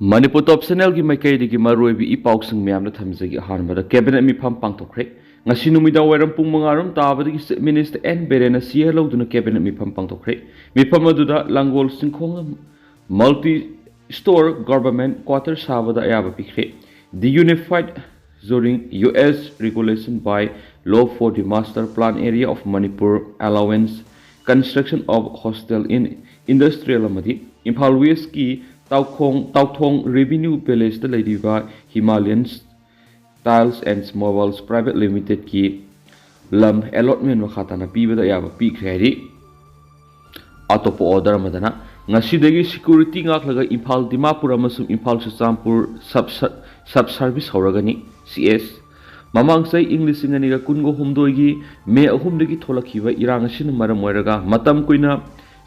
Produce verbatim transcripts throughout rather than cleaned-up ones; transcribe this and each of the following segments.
ꯃꯅꯤꯄꯨꯔ ꯇꯣꯞ ꯆꯦꯅꯦꯜꯒꯤ ꯃꯥꯏꯀꯩꯗꯒꯤ ꯃꯔꯨꯑꯣꯏꯕ ꯏ ꯄꯥꯎꯁꯤꯡ ꯃꯌꯥꯝꯗ ꯊꯝꯖꯒꯦ꯫ ꯑꯍꯥꯟꯕꯗ cabinet ꯃꯤꯐꯝ ꯄꯥꯡꯊꯣꯛꯈ꯭ꯔꯦ꯫ ꯉꯁꯤ ꯅꯨꯃꯤꯗꯥꯡ ꯋꯥꯏꯔꯝ ꯄꯨꯡ ꯃꯉꯥ ꯔꯣꯝ ꯇꯥꯕꯗꯒꯤ Chief Minister ꯑꯦꯟ ꯕꯤꯔꯦꯟꯅ ꯁꯤꯌꯦ ꯂꯧꯗꯨꯅ cabinet ꯃꯤꯐꯝ ꯄꯥꯡꯊꯣꯛꯈ꯭ꯔꯦ꯫ ꯃꯤꯐꯝ ꯑꯗꯨꯗ ꯂꯥꯡꯒꯣꯜ ꯆꯤꯡꯈꯣꯡ multi store government quarter ꯁꯥꯕꯗ ꯑꯌꯥꯕ ꯄꯤꯈ꯭ꯔꯦ꯫ The unified zoning, U S regulation by law for the master plan area of Manipur allowance construction of hostel in industrial ꯑꯃꯗꯤ ꯏꯝꯐꯥꯜ ꯋꯦꯁꯀꯤ ꯇꯥꯎꯈꯣꯡ ꯇꯥꯎꯊꯣꯡ revenue villageꯇ ꯂꯩꯔꯤꯕ Himalayan Tiles and Mobiles Private Limitedꯀꯤ ꯂꯝ allotment ꯃꯈꯥ ꯇꯥꯅ ꯄꯤꯕꯗ ꯑꯌꯥꯕ ꯄꯤꯈ꯭ꯔꯦ ꯍꯥꯏꯔꯤ꯫ ꯑꯇꯣꯞꯄ order ꯑꯃꯗꯅ ꯉꯁꯤꯗꯒꯤ security ꯉꯥꯛꯂꯒ ꯏꯝꯐꯥꯜ, ꯗꯤꯃꯥꯄꯨꯔ ꯑꯃꯁꯨꯡ Imphal Churachandpur sub sub service ꯍꯧꯔꯒꯅꯤ꯫ C S ꯃꯃꯥꯡ ꯆꯍꯤ ꯏꯪ ꯂꯤꯁꯤꯡ ꯑꯅꯤꯒ ꯀꯨꯟꯒ ꯍꯨꯝꯗꯣꯏꯒꯤ ꯃꯦ ꯑꯍꯨꯝꯗꯒꯤ ꯊꯣꯛꯂꯛꯈꯤꯕ ꯏꯔꯥꯡ ꯑꯁꯤꯅ ꯃꯔꯝ ꯑꯣꯏꯔꯒ ꯃꯇꯝ ꯀꯨꯏꯅ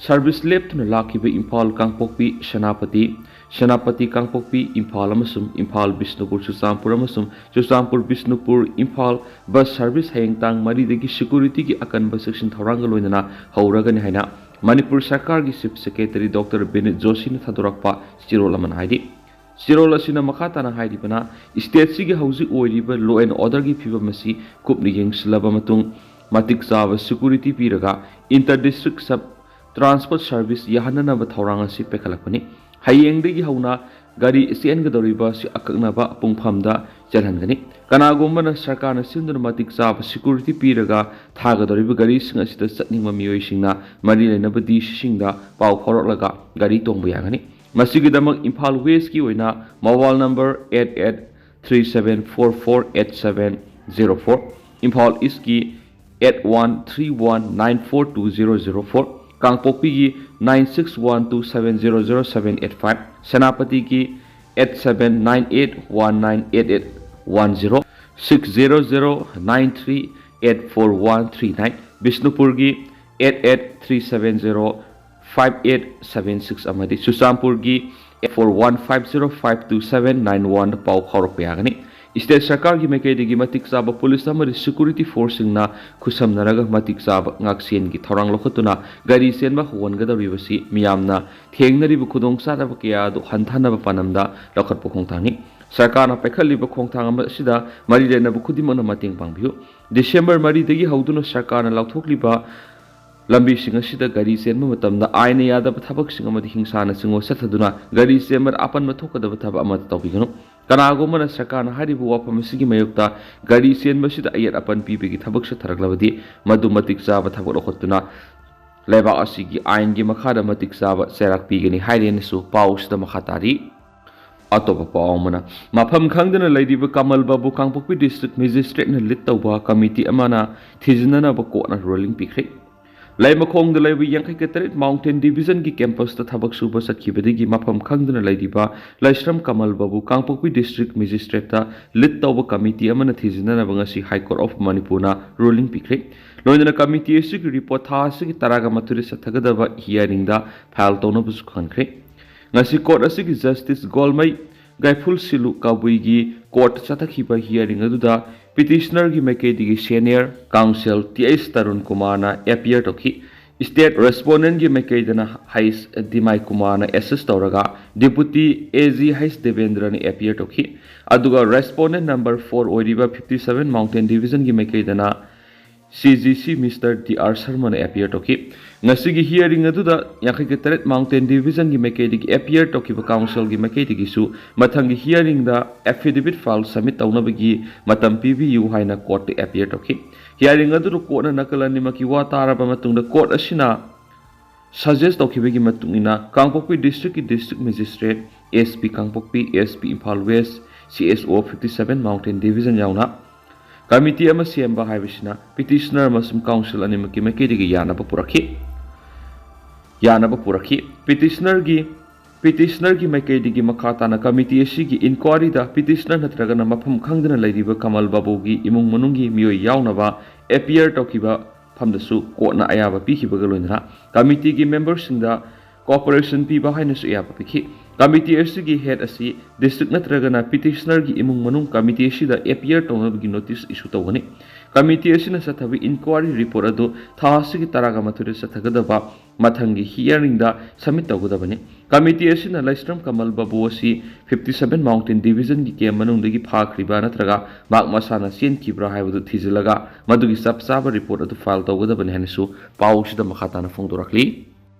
service ꯂꯦꯞꯇꯨꯅ ꯂꯥꯛꯈꯤꯕ ꯏꯝꯐꯥꯜ, ꯀꯥꯡꯄꯣꯛꯄꯤ, ꯁꯦꯅꯥꯄꯇꯤ, ꯁꯦꯅꯥꯄꯇꯤ, ꯀꯥꯡꯄꯣꯛꯄꯤ, ꯏꯝꯐꯥꯜ ꯑꯃꯁꯨꯡ ꯏꯝꯐꯥꯜ, ꯕꯤꯁꯅꯨꯄꯨꯔ, ꯆꯨꯔꯆꯥꯟꯄꯨꯔ ꯑꯃꯁꯨꯡ ꯆꯨꯔꯆꯥꯟꯄꯨꯔ, ꯕꯤꯁꯅꯨꯄꯨꯔ, ꯏꯝꯐꯥꯜ bus service ꯍꯌꯦꯡ ꯇꯥꯡ ꯃꯔꯤꯗꯒꯤ securityꯒꯤ ꯑꯀꯟꯕ ꯆꯦꯛꯁꯤꯟ ꯊꯧꯔꯥꯡꯒ ꯂꯣꯏꯅꯅ ꯍꯧꯔꯒꯅꯤ ꯍꯥꯏꯅ ꯃꯅꯤꯄꯨꯔ ꯁꯔꯀꯥꯔꯒꯤ Chief Secretary Doctor ꯕꯤꯅꯤꯠ ꯖꯣꯁꯤꯅ ꯊꯥꯗꯣꯔꯛꯄ ꯆꯦꯔꯣꯜ ꯑꯃꯅ ꯍꯥꯏꯔꯤ꯫ ꯆꯦꯔꯣꯜ ꯑꯁꯤꯅ ꯃꯈꯥ ꯇꯥꯅ ꯍꯥꯏꯔꯤꯕꯅ, stateꯁꯤꯒꯤ ꯍꯧꯖꯤꯛ ꯑꯣꯏꯔꯤꯕ law and orderꯒꯤ ꯐꯤꯕꯝ ꯑꯁꯤ ꯀꯨꯞꯅ ꯌꯦꯡꯁꯤꯜꯂꯕ ꯃꯇꯨꯡ, ꯃꯇꯤꯛ ꯆꯥꯕ security ꯄꯤꯔꯒ inter district sub transport service ꯌꯥꯍꯟꯅꯅꯕ ꯊꯧꯔꯥꯡ ꯑꯁꯤ ꯄꯥꯏꯈꯠꯂꯛꯄꯅꯤ꯫ ꯍꯌꯦꯡꯗꯒꯤ ꯍꯧꯅ ꯒꯥꯔꯤ ꯆꯦꯟꯒꯗꯧꯔꯤꯕ ꯑꯁꯤ ꯑꯀꯛꯅꯕ ꯄꯨꯡꯐꯝꯗ ꯆꯦꯜꯍꯟꯒꯅꯤ꯫ ꯀꯅꯥꯒꯨꯝꯕꯅ ꯁꯔꯀꯥꯔꯅ ꯁꯤꯟꯗꯨꯅ ꯃꯇꯤꯛ ꯆꯥꯕ security ꯄꯤꯔꯒ ꯊꯥꯒꯗꯧꯔꯤꯕ ꯒꯥꯔꯤꯁꯤꯡ ꯑꯁꯤꯗ ꯆꯠꯅꯤꯡꯕ ꯃꯤꯑꯣꯏꯁꯤꯡꯅ ꯃꯔꯤ ꯂꯩꯅꯕ ꯗꯤ ꯁꯤꯁꯤꯡꯗ ꯄꯥꯎ ꯐꯥꯎꯔꯛꯂꯒ ꯒꯥꯔꯤ ꯇꯣꯡꯕ ꯌꯥꯒꯅꯤ꯫ ꯃꯁꯤꯒꯤꯗꯃꯛ ꯏꯝꯐꯥꯜ ꯋꯦꯁꯀꯤ ꯑꯣꯏꯅ mobile number eight eight three seven four four eight seven zero four, Imphal ꯏꯁꯀꯤ eight one three one nine four two zero zero four, ꯀꯥꯡꯄꯣꯛꯄꯤꯒꯤ nine six one two seven zero zero seven eight five, ꯁꯦꯅꯥꯄꯇꯤꯒꯤ eight seven nine eight one nine eight eight one zero, six zero zero nine three eight four one three nine, ꯕꯤꯁꯅꯨꯄꯨꯔꯒꯤ eight eight three seven zero five eight seven six ꯑꯃꯗꯤ ꯆꯨꯔꯆꯥꯟꯄꯨꯔꯒꯤ eight four one five zero five two seven nine one ꯗ ꯄꯥꯎ ꯐꯥꯎꯔꯛꯄ ꯌꯥꯒꯅꯤ꯫ State ꯁꯔꯀꯥꯔꯒꯤ ꯃꯥꯏꯀꯩꯗꯒꯤ ꯃꯇꯤꯛ ꯆꯥꯕ police ꯑꯃꯗꯤ ꯁꯦꯀ꯭ꯌꯨꯔꯤꯇꯤ ꯐꯣꯔꯁꯁꯤꯡꯅ ꯈꯨꯠꯁꯝꯅꯔꯒ ꯃꯇꯤꯛ ꯆꯥꯕ ꯉꯥꯛꯁꯦꯟꯒꯤ ꯊꯧꯔꯥꯡ ꯂꯧꯈꯠꯇꯨꯅ ꯒꯥꯔꯤ ꯆꯦꯟꯕ ꯍꯧꯍꯟꯒꯗꯧꯔꯤꯕꯁꯤ ꯃꯤꯌꯥꯝꯅ ꯊꯦꯡꯅꯔꯤꯕ ꯈꯨꯗꯣꯡꯆꯥꯗꯕ ꯀꯌꯥ ꯑꯗꯨ ꯍꯟꯊꯅꯕ ꯄꯥꯟꯗꯝꯗ ꯂꯧꯈꯠꯄ ꯈꯣꯡꯊꯥꯡꯅꯤ꯫ ꯁꯔꯀꯥꯔꯅ ꯄꯥꯏꯈꯠꯂꯤꯕ ꯈꯣꯡꯊꯥꯡ ꯑꯃ ꯑꯁꯤꯗ ꯃꯔꯤ ꯂꯩꯅꯕ ꯈꯨꯗꯤꯡꯃꯛꯅ ꯃꯇꯦꯡ ꯄꯥꯡꯕꯤꯌꯨ꯫ ꯗꯤꯁꯦꯝꯕꯔ ꯃꯔꯤꯗꯒꯤ ꯍꯧꯗꯨꯅ ꯁꯔꯀꯥꯔꯅ ꯂꯥꯎꯊꯣꯛꯂꯤꯕ ꯂꯝꯕꯤꯁꯤꯡ ꯑꯁꯤꯗ ꯒꯥꯔꯤ ꯆꯦꯟꯕ ꯃꯇꯝꯗ ꯑꯥꯏꯟꯅ ꯌꯥꯗꯕ ꯊꯕꯛꯁꯤꯡ ꯑꯃꯗꯤ ꯍꯤꯡꯁꯥꯅꯆꯤꯡꯕ ꯆꯠꯊꯗꯨꯅ ꯒꯥꯔꯤ ꯆꯦꯟꯕꯗ ꯑꯄꯟꯕ ꯊꯣꯛꯀꯗꯕ ꯊꯕꯛ ꯑꯃꯠꯇ ꯇꯧꯕꯤꯒꯅꯨ꯫ ꯀꯅꯥꯒꯨꯝꯕꯅ ꯁꯔꯀꯥꯔꯅ ꯍꯥꯏꯔꯤꯕ ꯋꯥꯐꯝ ꯑꯁꯤꯒꯤ ꯃꯥꯌꯣꯛꯇ ꯒꯥꯔꯤ ꯆꯦꯟꯕꯁꯤꯗ ꯑꯌꯦꯠ ꯑꯄꯟ ꯄꯤꯕꯒꯤ ꯊꯕꯛ ꯆꯠꯊꯔꯛꯂꯕꯗꯤ, ꯃꯗꯨ ꯃꯇꯤꯛ ꯆꯥꯕ ꯊꯕꯛ ꯂꯧꯈꯠꯇꯨꯅ ꯂꯩꯕꯥꯛ ꯑꯁꯤꯒꯤ ꯑꯥꯏꯟꯒꯤ ꯃꯈꯥꯗ ꯃꯇꯤꯛ ꯆꯥꯕ ꯆꯩꯔꯥꯛ ꯄꯤꯒꯅꯤ ꯍꯥꯏꯔꯦꯅꯁꯨ ꯄꯥꯎꯁꯤꯗ ꯃꯈꯥ ꯇꯥꯔꯤ꯫ ꯑꯇꯣꯞꯄ ꯄꯥꯎ ꯑꯃꯅ, ꯃꯐꯝ ꯈꯪꯗꯅ ꯂꯩꯔꯤꯕ ꯀꯃꯜ ꯕꯥꯕꯨ ꯀꯥꯡꯄꯣꯛꯄꯤ ꯗꯤꯁꯇ꯭ꯔꯤꯛ ꯃꯦꯖꯤꯁꯇ꯭ꯔꯦꯠꯅ ꯂꯤꯗ ꯇꯧꯕ ꯀꯃꯤꯇꯤ ꯑꯃꯅ ꯊꯤꯖꯤꯟꯅꯅꯕ ꯀꯣꯔꯠꯅ ꯔꯨꯂꯤꯡ ꯄꯤꯈ꯭ꯔꯦ꯫ ꯂꯩꯃꯈꯣꯡꯗ ꯂꯩꯕ ꯌꯥꯡꯈꯩꯒ ꯇꯔꯦꯠ ꯃꯥꯎꯟꯇꯦꯟ ꯗꯤꯕꯤꯖꯟꯒꯤ ꯀꯦꯝꯄꯁꯇ ꯊꯕꯛ ꯁꯨꯕ ꯆꯠꯈꯤꯕꯗꯒꯤ ꯃꯐꯝ ꯈꯪꯗꯅ ꯂꯩꯔꯤꯕ ꯂꯥꯏꯁ꯭ꯔꯝ ꯀꯃꯜ ꯕꯥꯕꯨ ꯀꯥꯡꯄꯣꯛꯄꯤ ꯗꯤꯁꯇ꯭ꯔꯤꯛ ꯃꯦꯖꯤꯁꯇ꯭ꯔꯦꯠꯇ ꯂꯤꯗ ꯇꯧꯕ ꯀꯃꯤꯇꯤ ꯑꯃꯅ ꯊꯤꯖꯤꯟꯅꯅꯕ ꯉꯁꯤ ꯍꯥꯏ ꯀꯣꯔꯠ ꯑꯣꯐ ꯃꯅꯤꯄꯨꯔꯅ ꯔꯨꯂꯤꯡ ꯄꯤꯈ꯭ꯔꯦ꯫ ꯂꯣꯏꯅꯅ ꯀꯃꯤꯇꯤ ꯑꯁꯤꯒꯤ ꯔꯤꯄꯣꯔꯠ ꯊꯥ ꯑꯁꯤꯒꯤ ꯇꯔꯥꯒ ꯃꯥꯊꯣꯏꯗ ꯆꯠꯊꯒꯗꯕ ꯍꯤꯌꯥꯔꯤꯡꯗ ꯐꯥꯏꯜ ꯇꯧꯅꯕꯁꯨ ꯈꯪꯍꯟꯈ꯭ꯔꯦ꯫ ꯉꯁꯤ ꯀꯣꯔꯠ ꯑꯁꯤꯒꯤ ꯖꯁꯇꯤꯁ ꯒꯣꯜꯃꯩ ꯒꯥꯏꯐꯨꯜ ꯁꯤꯂꯨ ꯀꯕꯨꯏꯒꯤ ꯀꯣꯔꯠ ꯆꯠꯊꯈꯤꯕ ꯍꯤꯌꯥꯔꯤꯡ ꯑꯗꯨꯗ ꯄꯤꯇꯤꯁꯅꯔꯒꯤ ꯃꯥꯏꯀꯩꯗꯒꯤ senior council T H Tarun ꯀꯨꯃꯥꯔꯅ ꯑꯦꯄꯤꯌꯔ ꯇꯧꯈꯤ꯫ ꯁ꯭ꯇꯦꯠ ꯔꯦꯁꯄꯣꯟꯗꯦꯟꯒꯤ ꯃꯥꯏꯀꯩꯗꯅ ꯍꯩꯆ ꯗꯤꯃꯥꯏ ꯀꯨꯃꯥꯔꯅ ꯑꯦꯁꯤꯁ ꯇꯧꯔꯒ ꯗꯤꯄꯨꯇꯤ ꯑꯦ ꯖꯤ ꯍꯩꯆ ꯗꯦꯕꯦꯟꯗ꯭ꯔꯅ ꯑꯦꯄꯤꯌꯔ ꯇꯧꯈꯤ꯫ ꯑꯗꯨꯒ ꯔꯦꯁꯄꯣꯟꯗꯦꯟ ꯅꯝꯕꯔ ꯐꯣꯔ ꯑꯣꯏꯔꯤꯕ ꯐꯤꯐꯇꯤ ꯁꯚꯦꯟ ꯃꯥꯎꯟꯇꯦꯟ ꯗꯤꯕꯤꯖꯟꯒꯤ ꯃꯥꯏꯀꯩꯗꯅ C G C mister D R ꯁꯔꯃꯅ ꯑꯦꯄꯤꯌꯔ ꯇꯧꯈꯤ꯫ ꯉꯁꯤꯒꯤ ꯍꯤꯌꯥꯔꯤꯡ ꯑꯗꯨꯗ ꯌꯥꯡꯈꯩꯒ ꯇꯔꯦꯠ ꯃꯥꯎꯟꯇꯦꯟ ꯗꯤꯕꯤꯖꯟꯒꯤ ꯃꯥꯏꯀꯩꯗꯒꯤ ꯑꯦꯄꯤꯌꯔ ꯇꯧꯈꯤꯕ ꯀꯥꯎꯟꯁꯤꯜꯒꯤ ꯃꯥꯏꯀꯩꯗꯒꯤꯁꯨ ꯃꯊꯪꯒꯤ ꯍꯤꯌꯥꯔꯤꯡꯗ ꯑꯦꯐꯤꯗꯦꯕꯤꯠ ꯐꯥꯏꯜ ꯁꯕꯃꯤꯠ ꯇꯧꯅꯕꯒꯤ ꯃꯇꯝ ꯄꯤꯕꯤꯌꯨ ꯍꯥꯏꯅ ꯀꯣꯔꯠꯇ ꯑꯦꯄꯤꯌꯔ ꯇꯧꯈꯤ꯫ ꯍꯤꯌꯥꯔꯤꯡ ꯑꯗꯨꯗ ꯀꯣꯔꯠꯅ ꯅꯥꯀꯜ ꯑꯅꯤꯃꯛꯀꯤ ꯋꯥ ꯇꯥꯔꯕ ꯃꯇꯨꯡꯗ ꯀꯣꯔꯠ ꯑꯁꯤꯅ ꯁꯖꯦꯁ ꯇꯧꯈꯤꯕꯒꯤ ꯃꯇꯨꯡ ꯏꯟꯅ ꯀꯥꯡꯄꯣꯛꯄꯤ ꯗꯤꯁꯇ꯭ꯔꯤꯛꯀꯤ district magistrate, S P Kangpokpi, S P Imphal west, C S O fifty seven mountain division ꯌꯥꯎꯅ ꯀꯃꯤꯇꯤ ꯑꯃ ꯁꯦꯝꯕ ꯍꯥꯏꯕꯁꯤꯅ ꯄꯤꯇꯤꯁꯅꯔ ꯑꯃꯁꯨꯡ ꯀꯥꯎꯟꯁꯤꯜ ꯑꯅꯤꯃꯛꯀꯤ ꯃꯥꯏꯀꯩꯗꯒꯤ ꯌꯥꯅꯕ ꯄꯨꯔꯛꯈꯤ꯫ ꯌꯥꯅꯕ ꯄꯨꯔꯛꯈꯤ꯫ ꯄꯤꯇꯤꯁꯅꯔꯒꯤ ꯄꯤꯇꯤꯁꯅꯔꯒꯤ ꯃꯥꯏꯀꯩꯗꯒꯤ ꯃꯈꯥ ꯇꯥꯅ ꯀꯃꯤꯇꯤ ꯑꯁꯤꯒꯤ ꯏꯟꯀ꯭ꯋꯥꯔꯤꯗ ꯄꯤꯇꯤꯁꯅꯔ ꯅꯠꯇ꯭ꯔꯒꯅ ꯃꯐꯝ ꯈꯪꯗꯅ ꯂꯩꯔꯤꯕ ꯀꯃꯜ ꯕꯥꯕꯨꯒꯤ ꯏꯃꯨꯡ ꯃꯅꯨꯡꯒꯤ ꯃꯤꯑꯣꯏ ꯌꯥꯎꯅꯕ ꯑꯦꯄꯤꯌꯔ ꯇꯧꯈꯤꯕ ꯃꯐꯝꯗꯁꯨ ꯀꯣꯔꯠꯅ ꯑꯌꯥꯕ ꯄꯤꯈꯤꯕꯒ ꯂꯣꯏꯅꯅ ꯀꯃꯤꯇꯤꯒꯤ ꯃꯦꯝꯕꯔꯁꯤꯡꯗ ꯀꯣꯑꯣꯄꯔꯦꯁꯟ ꯄꯤꯕ ꯍꯥꯏꯅꯁꯨ ꯑꯌꯥꯕ ꯄꯤꯈꯤ꯫ Committee ꯑꯁꯤꯒꯤ head ꯑꯁꯤ district ꯅꯠꯇ꯭ꯔꯒꯅ petitionerꯒꯤ ꯏꯃꯨꯡ ꯃꯅꯨꯡ committee ꯑꯁꯤꯗ appear ꯇꯧꯅꯕꯒꯤ notice issue ꯇꯧꯒꯅꯤ꯫ Committee ꯑꯁꯤꯅ ꯆꯠꯊꯕ inquiry report ꯑꯗꯨ ꯊꯥ ꯑꯁꯤꯒꯤ ꯇꯔꯥꯒ ꯃꯥꯊꯣꯏꯗ ꯆꯠꯊꯒꯗꯕ ꯃꯊꯪꯒꯤ hearingꯗ submit ꯇꯧꯒꯗꯕꯅꯤ꯫ Committee ꯑꯁꯤꯅ ꯂꯩꯁ꯭ꯔꯝ ꯀꯃꯜ ꯕꯥꯕꯨ ꯑꯁꯤ fifty seven Mountain Divisionꯒꯤ camp ꯃꯅꯨꯡꯗꯒꯤ ꯐꯥꯈ꯭ꯔꯤꯕ ꯅꯠꯇ꯭ꯔꯒ ꯃꯍꯥꯛ ꯃꯁꯥꯅ ꯆꯦꯟꯈꯤꯕ꯭ꯔꯥ ꯍꯥꯏꯕꯗꯨ ꯊꯤꯖꯤꯜꯂꯒ ꯃꯗꯨꯒꯤ ꯆꯞ ꯆꯥꯕ report ꯑꯗꯨ file ꯇꯧꯒꯗꯕꯅꯤ ꯍꯥꯏꯅꯁꯨ ꯄꯥꯎꯁꯤꯗ ꯃꯈꯥ ꯇꯥꯅ ꯐꯣꯡꯗꯣꯔꯛꯂꯤ꯫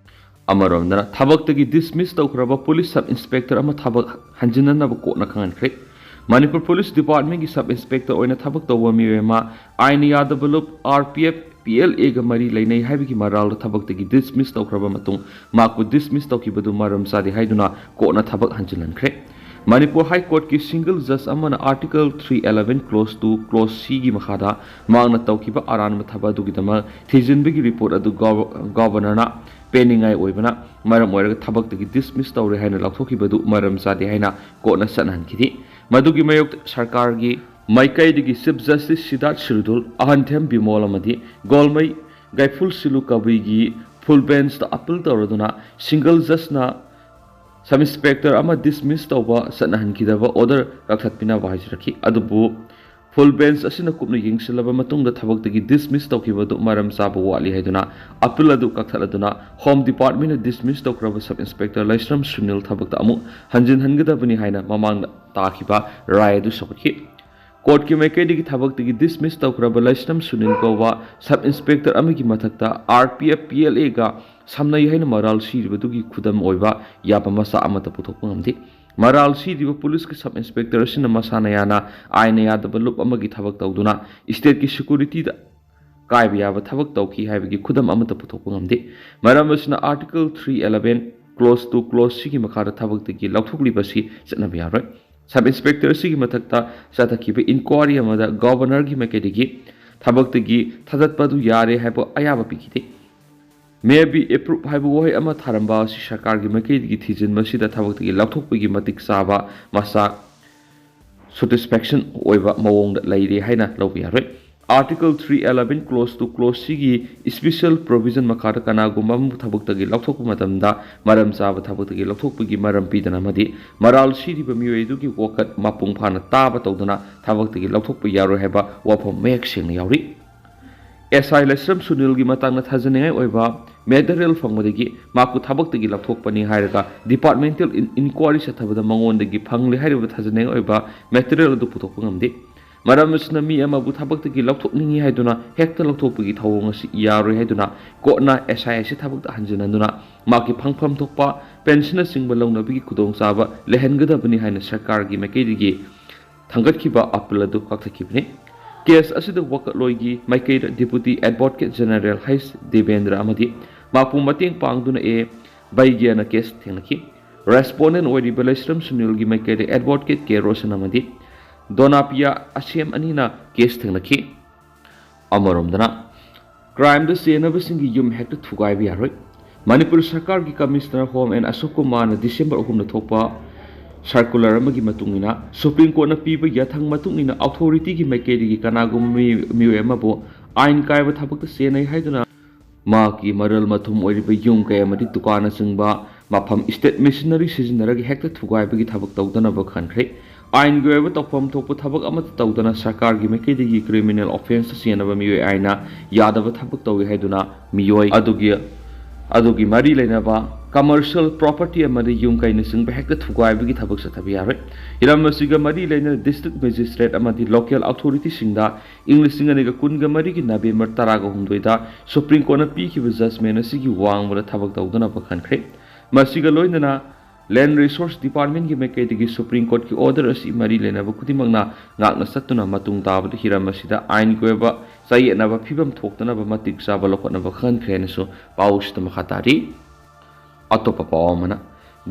ꯑꯃꯔꯣꯝꯗꯅ, ꯊꯕꯛꯇꯒꯤ dismiss ꯇꯧꯈ꯭ꯔꯕ police sub inspector ꯑꯃ ꯊꯕꯛ ꯍꯟꯖꯤꯟꯅꯅꯕ courtꯅ ꯈꯪꯍꯟꯈ꯭ꯔꯦ꯫ ꯃꯅꯤꯄꯨꯔ Police Departmentꯀꯤ sub inspector ꯑꯣꯏꯅ ꯊꯕꯛ ꯇꯧꯕ ꯃꯤꯑꯣꯏ ꯑꯃ ꯑꯥꯏꯟꯅ ꯌꯥꯗꯕ ꯂꯨꯞ RPF PLAꯒ ꯃꯔꯤ ꯂꯩꯅꯩ ꯍꯥꯏꯕꯒꯤ ꯃꯔꯥꯜꯗ ꯊꯕꯛꯇꯒꯤ dismiss ꯇꯧꯈ꯭ꯔꯕ ꯃꯇꯨꯡ ꯃꯍꯥꯛꯄꯨ dismiss ꯇꯧꯈꯤꯕꯗꯨ ꯃꯔꯝ ꯆꯥꯗꯦ ꯍꯥꯏꯗꯨꯅ courtꯅ ꯊꯕꯛ ꯍꯟꯖꯤꯜꯍꯟꯈ꯭ꯔꯦ꯫ ꯃꯅꯤꯄꯨꯔ High Courtꯀꯤ single judge ꯑꯃꯅ Article three eleven clause two clause Cꯒꯤ ꯃꯈꯥꯗ ꯃꯍꯥꯛꯅ ꯇꯧꯈꯤꯕ ꯑꯔꯥꯟꯕ ꯊꯕꯛ ꯑꯗꯨꯒꯤꯗꯃꯛ ꯊꯤꯖꯤꯟꯕꯒꯤ report ꯑꯗꯨ gov-, governorꯅ ꯄꯦꯟꯅꯤꯡꯉꯥꯏ ꯑꯣꯏꯕꯅ ꯃꯔꯝ ꯑꯣꯏꯔꯒ ꯊꯕꯛꯇꯒꯤ dismiss ꯇꯧꯔꯦ ꯍꯥꯏꯅ ꯂꯥꯎꯊꯣꯛꯈꯤꯕꯗꯨ ꯃꯔꯝ ꯆꯥꯗꯦ ꯍꯥꯏꯅ courtꯅ ꯆꯠꯅꯍꯟꯈꯤꯗꯦ꯫ ꯃꯗꯨꯒꯤ ꯃꯥꯌꯣꯛꯇ ꯁꯔꯀꯥꯔꯒꯤ ꯃꯥꯏꯀꯩꯗꯒꯤ Chief Justice ꯁꯤꯗꯥꯔꯊ ꯁꯤꯔꯗꯨꯜ, ꯑꯍꯟꯊꯦꯝ ꯕꯤꯃꯣꯜ ꯑꯃꯗꯤ ꯒꯣꯜꯃꯩ ꯒꯥꯏꯐꯨꯜ ꯁꯤꯂꯨ ꯀꯕꯨꯏꯒꯤ full benchꯇ appeal ꯇꯧꯔꯗꯨꯅ single judgeꯅ sub inspector ꯑꯃ dismiss ꯇꯧꯕ ꯆꯠꯅꯍꯟꯈꯤꯗꯕ order ꯀꯛꯊꯠꯄꯤꯅꯕ ꯍꯥꯏꯖꯔꯛꯈꯤ꯫ ꯑꯗꯨꯕꯨ full bench ꯑꯁꯤꯅ ꯀꯨꯞꯅ ꯌꯦꯡꯁꯤꯜꯂꯕ ꯃꯇꯨꯡꯗ ꯊꯕꯛꯇꯒꯤ dismiss ꯇꯧꯈꯤꯕ ꯑꯗꯨ ꯃꯔꯝ ꯆꯥꯕ ꯋꯥꯠꯂꯤ ꯍꯥꯏꯗꯨꯅ appeal ꯑꯗꯨ ꯀꯛꯊꯠꯂꯗꯨꯅ Home Departmentꯅ dismiss ꯇꯧꯈ꯭ꯔꯕ sub inspector ꯂꯩꯁ꯭ꯔꯝ ꯁꯨꯅꯤꯜ ꯊꯕꯛꯇ ꯑꯃꯨꯛ ꯍꯟꯖꯤꯟꯍꯟꯒꯗꯕꯅꯤ ꯍꯥꯏꯅ ꯃꯃꯥꯡꯗ ꯇꯥꯈꯤꯕ ꯔꯥꯏ ꯑꯗꯨ ꯁꯧꯒꯠꯈꯤ꯫ Courtꯀꯤ ꯃꯥꯏꯀꯩꯗꯒꯤ ꯊꯕꯛꯇꯒꯤ dismiss ꯇꯧꯈ꯭ꯔꯕ ꯂꯩꯁ꯭ꯔꯝ ꯁꯨꯅꯤꯜ ꯀꯧꯕ sub inspector ꯑꯃꯒꯤ ꯃꯊꯛꯇ RPF PLAꯒ ꯁꯝꯅꯩ ꯍꯥꯏꯅ ꯃꯔꯥꯜ ꯁꯤꯔꯤꯕꯗꯨꯒꯤ ꯈꯨꯗꯝ ꯑꯣꯏꯕ ꯌꯥꯕ ꯃꯆꯥꯛ ꯑꯃꯠꯇ ꯄꯨꯊꯣꯛꯄ ꯉꯝꯗꯦ꯫ ꯃꯔꯥꯜ ꯁꯤꯔꯤꯕ policeꯀꯤ sub inspector ꯑꯁꯤꯅ ꯃꯁꯥꯅ ꯌꯥꯅ ꯑꯥꯏꯟꯅ ꯌꯥꯗꯕ ꯂꯨꯞ ꯑꯃꯒꯤ ꯊꯕꯛ ꯇꯧꯗꯨꯅ stateꯀꯤ securityꯗ ꯀꯥꯏꯕ ꯌꯥꯕ ꯊꯕꯛ ꯇꯧꯈꯤ ꯍꯥꯏꯕꯒꯤ ꯈꯨꯗꯝ ꯑꯃꯠꯇ ꯄꯨꯊꯣꯛꯄ ꯉꯝꯗꯦ꯫ ꯃꯔꯝ ꯑꯁꯤꯅ Article three eleven clause two clause Cꯒꯤ ꯃꯈꯥꯗ ꯊꯕꯛꯇꯒꯤ ꯂꯧꯊꯣꯛꯂꯤꯕ ꯑꯁꯤ ꯆꯠꯅꯕ ꯌꯥꯔꯣꯏ꯫ Sub inspector ꯑꯁꯤꯒꯤ ꯃꯊꯛꯇ ꯆꯠꯊꯈꯤꯕ inquiry ꯑꯃꯗ governorꯒꯤ ꯃꯥꯏꯀꯩꯗꯒꯤ ꯊꯕꯛꯇꯒꯤ ꯊꯥꯗꯠꯄ ꯑꯗꯨ ꯌꯥꯔꯦ ꯍꯥꯏꯕ ꯑꯌꯥꯕ ꯄꯤꯈꯤꯗꯦ꯫ May be approved ꯍꯥꯏꯕ ꯋꯥꯍꯩ ꯑꯃ ꯊꯥꯔꯝꯕ ꯑꯁꯤ ꯁꯔꯀꯥꯔꯒꯤ ꯃꯥꯏꯀꯩꯗꯒꯤ ꯊꯤꯖꯤꯟꯕ ꯑꯁꯤꯗ ꯊꯕꯛꯇꯒꯤ ꯂꯧꯊꯣꯛꯄꯒꯤ ꯃꯇꯤꯛ ꯆꯥꯕ ꯃꯆꯥꯛ satisfaction ꯑꯣꯏꯕ ꯃꯑꯣꯡꯗ ꯂꯩꯔꯦ ꯍꯥꯏꯅ ꯂꯧꯕ ꯌꯥꯔꯣꯏ꯫ Article three eleven clause two clause C ꯒꯤ special provision ꯃꯈꯥꯗ ꯀꯅꯥꯒꯨꯝꯕ ꯑꯃꯕꯨ ꯊꯕꯛꯇꯒꯤ ꯂꯧꯊꯣꯛꯄ ꯃꯇꯝꯗ ꯃꯔꯝ ꯆꯥꯕ ꯊꯕꯛꯇꯒꯤ ꯂꯧꯊꯣꯛꯄꯒꯤ ꯃꯔꯝ ꯄꯤꯗꯅ ꯑꯃꯗꯤ ꯃꯔꯥꯜ ꯁꯤꯔꯤꯕ ꯃꯤꯑꯣꯏ ꯑꯗꯨꯒꯤ ꯋꯥꯀꯠ ꯃꯄꯨꯡ ꯐꯥꯅ ꯇꯥꯕ ꯇꯧꯗꯅ ꯊꯕꯛꯇꯒꯤ ꯂꯧꯊꯣꯛꯄ ꯌꯥꯔꯣꯏ ꯍꯥꯏꯕ ꯋꯥꯐꯝ ꯃꯌꯦꯛ ꯁꯦꯡꯅ ꯌꯥꯎꯔꯤ꯫ ꯑꯦꯁ ꯑꯥꯏ ꯂꯩꯁ꯭ꯔꯝ ꯁꯨꯅꯤꯜꯒꯤ ꯃꯇꯥꯡꯗ ꯊꯥꯖꯅꯤꯡꯉꯥꯏ ꯑꯣꯏꯕ material ꯐꯪꯕꯗꯒꯤ ꯃꯍꯥꯛꯄꯨ ꯊꯕꯛꯇꯒꯤ ꯂꯧꯊꯣꯛꯄꯅꯤ ꯍꯥꯏꯔꯒ departmental in-, inquiry ꯆꯠꯊꯕꯗ ꯃꯉꯣꯟꯗꯒꯤ ꯐꯪꯂꯦ ꯍꯥꯏꯔꯤꯕ ꯊꯥꯖꯅꯤꯡꯉꯥꯏ ꯑꯣꯏꯕ material ꯑꯗꯨ ꯄꯨꯊꯣꯛꯄ ꯉꯝꯗꯦ꯫ ꯃꯔꯝ ꯑꯁꯤꯅ ꯃꯤ ꯑꯃꯕꯨ ꯊꯕꯛꯇꯒꯤ ꯂꯧꯊꯣꯛꯅꯤꯡꯏ ꯍꯥꯏꯗꯨꯅ ꯍꯦꯛꯇ ꯂꯧꯊꯣꯛꯄꯒꯤ ꯊꯧꯑꯣꯡ ꯑꯁꯤ ꯌꯥꯔꯣꯏ ꯍꯥꯏꯗꯨꯅ ꯀꯣꯔꯠꯅ ꯑꯦꯁ ꯑꯥꯏ ꯑꯁꯤ ꯊꯕꯛꯇ ꯍꯟꯖꯤꯟꯍꯟꯗꯨꯅ ꯃꯍꯥꯛꯀꯤ ꯐꯪꯐꯝ ꯊꯣꯛꯄ ꯄꯦꯟꯁꯟꯅꯆꯤꯡꯕ ꯂꯧꯅꯕꯒꯤ ꯈꯨꯗꯣꯡꯆꯥꯕ ꯂꯩꯍꯟꯒꯗꯕꯅꯤ ꯍꯥꯏꯅ ꯁꯔꯀꯥꯔꯒꯤ ꯃꯥꯏꯀꯩꯗꯒꯤ ꯊꯥꯡꯒꯠꯈꯤꯕ ꯑꯄꯤꯜ ꯑꯗꯨ ꯀꯛꯊꯠꯈꯤꯕꯅꯤ꯫ ꯀꯦꯁ ꯑꯁꯤꯗ ꯋꯥꯀꯠꯂꯣꯏꯒꯤ ꯃꯥꯏꯀꯩꯗ Deputy Advocate General ꯍꯩꯁ ꯗꯦꯕꯦꯟꯗ꯭ꯔ ꯑꯃꯗꯤ ꯃꯍꯥꯛꯄꯨ ꯃꯇꯦꯡ ꯄꯥꯡꯗꯨꯅ ꯑꯦ ꯕꯩꯒ꯭ꯌꯥꯅ ꯀꯦꯁ ꯊꯦꯡꯅꯈꯤ꯫ ꯔꯦꯁꯄꯣꯟꯗꯦꯟ ꯑꯣꯏꯔꯤꯕ ꯂꯩꯁ꯭ꯔꯝ ꯁꯨꯅꯤꯜꯒꯤ ꯃꯥꯏꯀꯩꯗ Advocate ꯀꯦ ꯔꯣꯁꯟ ꯑꯃꯗꯤ ꯗꯣꯅꯥꯄꯤꯌꯥ ꯑꯁꯦꯝ ꯑꯅꯤꯅ ꯀꯦꯁ ꯊꯦꯡꯅꯈꯤ꯫ ꯑꯃꯔꯣꯝꯗꯅ, ꯀ꯭ꯔꯥꯏꯝꯗ ꯆꯦꯟꯅꯕꯁꯤꯡꯒꯤ ꯌꯨꯝ ꯍꯦꯛꯇ ꯊꯨꯒꯥꯏꯕ ꯌꯥꯔꯣꯏ꯫ ꯃꯅꯤꯄꯨꯔ ꯁꯔꯀꯥꯔꯒꯤ Commissioner Home ꯑꯦꯟ ꯑꯁꯣꯛ ꯀꯨꯃꯥꯔꯅ December ꯑꯍꯨꯝꯗ ꯊꯣꯛꯄ circular ꯑꯃꯒꯤ ꯃꯇꯨꯡ ꯏꯟꯅ, ꯁꯨꯄ꯭ꯔꯤꯝ ꯀꯣꯔꯠꯅ ꯄꯤꯕ ꯌꯥꯊꯪ ꯃꯇꯨꯡ ꯏꯟꯅ authority ꯒꯤ ꯃꯥꯏꯀꯩꯗꯒꯤ ꯀꯅꯥꯒꯨꯝꯕ ꯃꯤ-, ꯃꯤꯑꯣꯏ ꯑꯃꯕꯨ ꯑꯥꯏꯟ ꯀꯥꯏꯕ ꯊꯕꯛꯇ ꯆꯦꯟꯅꯩ ꯍꯥꯏꯗꯨꯅ ꯃꯍꯥꯛꯀꯤ ꯃꯔꯜ ꯃꯊꯨꯝ ꯑꯣꯏꯔꯤꯕ ꯌꯨꯝ ꯀꯩ ꯑꯃꯗꯤ ꯗꯨꯀꯥꯟꯅꯆꯤꯡꯕ ꯃꯐꯝ state machinery ꯁꯤꯖꯤꯟꯅꯔꯒ ꯍꯦꯛꯇ ꯊꯨꯒꯥꯏꯕꯒꯤ ꯊꯕꯛ ꯇꯧꯗꯅꯕ ꯈꯟꯈ꯭ꯔꯦ꯫ ꯑꯥꯏꯟꯒꯤ ꯑꯣꯏꯕ ꯇꯧꯐꯝ ꯊꯣꯛꯄ ꯊꯕꯛ ꯑꯃꯠꯇ ꯇꯧꯗꯅ ꯁꯔꯀꯥꯔꯒꯤ ꯃꯥꯏꯀꯩꯗꯒꯤ criminal offence ꯆꯦꯟꯅꯕ ꯃꯤꯑꯣꯏ ꯑꯥꯏꯟꯅ ꯌꯥꯗꯕ ꯊꯕꯛ ꯇꯧꯏ ꯍꯥꯏꯗꯨꯅ ꯃꯤꯑꯣꯏ ꯑꯗꯨꯒꯤ, ꯑꯗꯨꯒꯤ ꯃꯔꯤ ꯂꯩꯅꯕ commercial property ꯑꯃꯗꯤ ꯌꯨꯝ ꯀꯩꯅꯆꯤꯡꯕ ꯍꯦꯛꯇ ꯊꯨꯒꯥꯏꯕꯒꯤ ꯊꯕꯛ ꯆꯠꯊꯕ ꯌꯥꯔꯣꯏ꯫ ꯍꯤꯔꯝ ꯑꯁꯤꯒ ꯃꯔꯤ ꯂꯩꯅꯅ district magistrate ꯑꯃꯗꯤ local authority ꯁꯤꯡꯗ ꯏꯪ ꯂꯤꯁꯤꯡ ꯑꯅꯤꯒ ꯀꯨꯟꯒ ꯃꯔꯤꯒꯤ November ꯇꯔꯥꯒ ꯍꯨꯝꯗꯣꯏꯗ ꯁꯨꯄ꯭ꯔꯤꯝ ꯀꯣꯔꯠꯅ ꯄꯤꯈꯤꯕ judgment ꯑꯁꯤꯒꯤ ꯋꯥꯡꯃꯗ ꯊꯕꯛ ꯇꯧꯗꯅꯕ ꯈꯟꯈ꯭ꯔꯦ꯫ ꯃꯁꯤꯒ ꯂꯣꯏꯅꯅ Land Resource Department ꯀꯤ ꯃꯥꯏꯀꯩꯗꯒꯤ ꯁꯨꯄ꯭ꯔꯤꯝ ꯀꯣꯔꯠꯀꯤ order ꯑꯁꯤ ꯃꯔꯤ ꯂꯩꯅꯕ ꯈꯨꯗꯤꯡꯃꯛꯅ ꯉꯥꯛꯅ ꯆꯠꯇꯨꯅ ꯃꯇꯨꯡ ꯇꯥꯕꯗ ꯍꯤꯔꯝ ꯑꯁꯤꯗ ꯑꯥꯏꯟꯒꯤ ꯑꯣꯏꯕ ꯆꯌꯦꯠꯅꯕ ꯐꯤꯕꯝ ꯊꯣꯛꯇꯅꯕ ꯃꯇꯤꯛ ꯆꯥꯕ ꯂꯧꯈꯠꯅꯕ ꯈꯟꯈ꯭ꯔꯦ ꯍꯥꯏꯅꯁꯨ ꯄꯥꯎꯁꯤꯗ ꯃꯈꯥ ꯇꯥꯔꯤ꯫ ꯑꯇꯣꯞꯄ ꯄꯥꯎ ꯑꯃꯅ,